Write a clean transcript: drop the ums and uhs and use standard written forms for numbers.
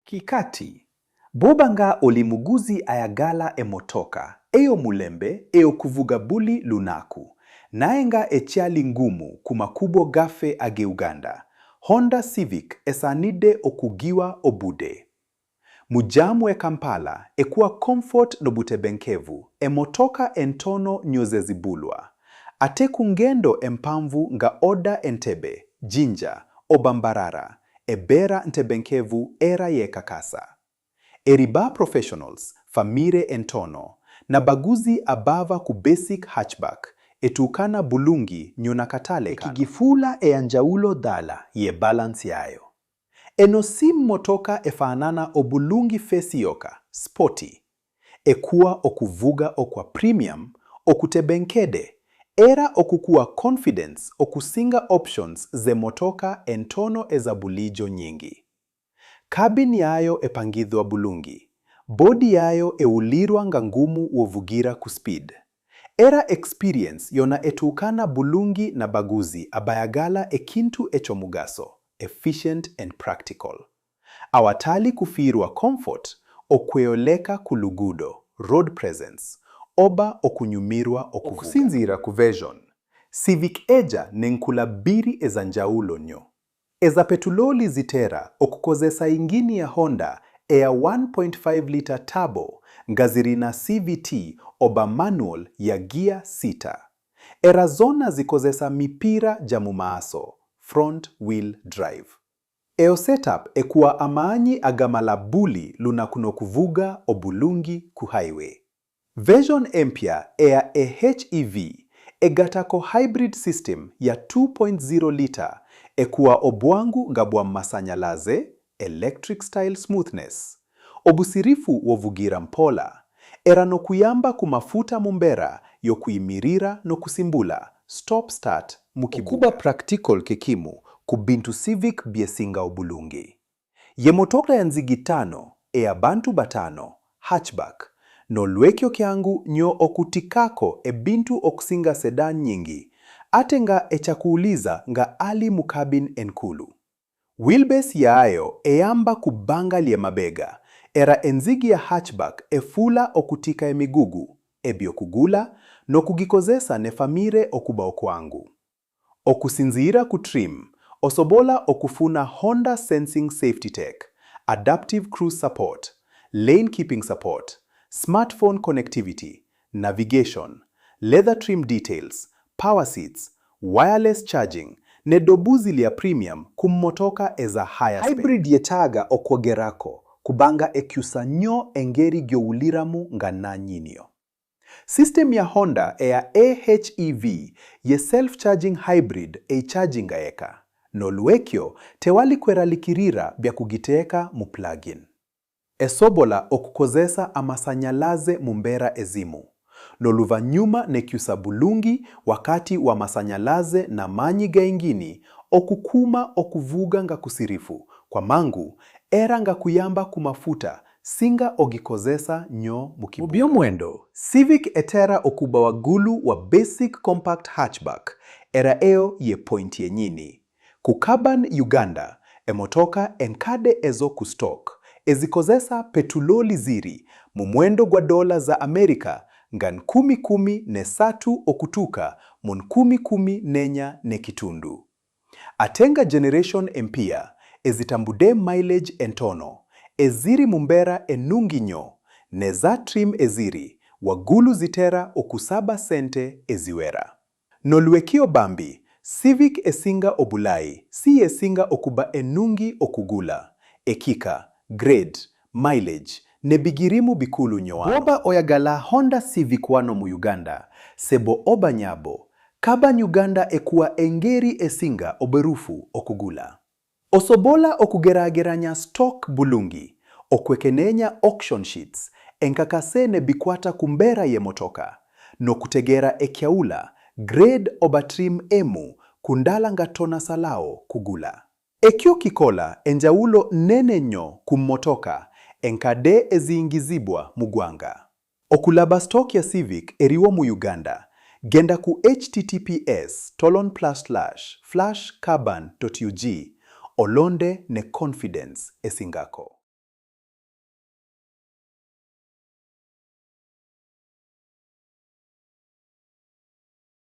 Kikati, bwoba nga oli muguzi ayagala emotoka eyomulembe eyokuvuga buli lunaku naye nga ekyali ngumu ku makubo gaffe ag'eUganda, Honda Civic esaanidde okugiwa obudde. Mu jam we Kampala, ekuwa comfort nobutebenkevu emotoka entono nyo zezibulwa. Ate ku ngendo empanvu nga odda Entebbe, Jinja, oba Mbarara, ebeera ntebenkevu era yeekakasa. Eri ba professionals, famire entono, nabaguzi abava ku basic hatchback, etuukana bulungi nyo nakatale kano. Ekigifuula eyanjawulo ddala ye balance yaayo. Eno si mmotoka efaanana obulungi face yoka, sporty. Ekuwa okuvuga okwa premium, okutebenkede, era okukuwa confidence okusinga options z'emotoka entono eza bulijo nyingi. Cabin yaayo epangidhwa bulungi, body yaayo ewulirwa nga ngumu wovugira ku speed, era experience yona etuukana bulungi nabaguzi abayagala ekintu ekyomugaso, efficient and practical, awatali kufiirwa comfort, okweyoleka ku luguudo, road presence, oba okunyumirwa okuvuga. Okusinziira ku version, Civic eja n'enkula bbiri ezanjawulo nyo. Eza petulooli zitera okukozesa yingini ya Honda eya 1.5 litre turbo nga zirina CVT oba manual ya gear sita. Era zona zikozesa mipiira gya mu maaso, front wheel drive. Eyo setup ekuwa amaanyi agamala buli lunaku n'okuvuga obulungi ku highway. Version empya eya eHEV egatako hybrid system ya 2.0 litre ekuwa obwangu nga bwa masanyalaze, electric style smoothness, obusirifu wovugira mpola, era n'okuyamba ku mafuta mu mbeera y'okuyimirira n'okusimbula, stop start, mu Okuba kibuga. Practical kekimu ku bintu Civic byesinga obulungi. Ye motoka ya nzigi tano eyabantu batano, hatchback, nolwekyo kyangu nyo okutikako ebintu okusinga sedan nyingi ate nga ekyakuwuliza nga ali mu cabin enkulu. Wheelbase yaayo eyamba ku bbanga lyemabega era enzigi ya hatchback efuula okutika emigugu, ebyokugula, nokugikozesa ne famire okuba okwangu. Okusinziira ku trim, osobola okufuna Honda Sensing safety tech, adaptive cruise support, lane keeping support, smartphone connectivity, navigation, leather trim details, power seats, wireless charging, n'eddoboozi lya premium ku mmotoka eza higher spec. Hybrid yetaaga okwogerako kubanga ekyusa nnyo engeri gy'owuliramu nga nnannyiniyo. System ya Honda eya eHEV ye self-charging hybrid eichaginga yeka, nolwekyo tewali kweralikirira bya kugiteeka mu plug-in. Esobola okukozesa amasanyalaze mu mbeera ezimu, n'oluvannyuma n'ekyusa bulungi wakati w'amasanyalaze n'amaanyi ga yingini okukuuma okuvuga nga kusirifu, kwa mangu, era nga kuyamba ku mafuta singa ogikozesa nnyo mu Mu kibuga. by'omuwendo, Civic etera okuba waggulu wa basic compact hatchback, era eyo ye point yenyini. Ku Kaban Uganda, emotoka enkadde ez'oku stock ezikozesa petulooli ziri mu muwendo gwa dola za Amerika nga nkumi kumi n'esatu okutuuka mu nkumi kumi n'enya n'ekitundu. Ate nga generation empya ezitambudde mileage entono, eziri mu mbeera ennungi nnyo, n'eza trim eziri waggulu zitera okusaba ssente eziwera. Nolwekyo bambi, Civic esinga obulayi si y'esinga okuba ennungi okugula. Ekika, grade, mileage, n'ebigirimu bikulu nnyo wano. Bwoba oyagala Honda Civic wano mu Uganda, sebo oba nyabo, Kaban Uganda ekuwa engeri esinga obwerufu okugula. Osobola okugeraageranya stock bulungi, okwekeneenya auction sheets, enkakase n'ebikwata ku mbeera y'emotoka, n'okutegeera ekyawula grade oba trim emu ku ndala nga tonasalawo kugula. Ekyo kikola enjawulo nnene nnyo ku mmotoka enkadde eziyingizibwa mu ggwanga. Okulaba stock ya Civic eriwo mu Uganda, genda ku https://kaban.ug olonde ne confidence esingako.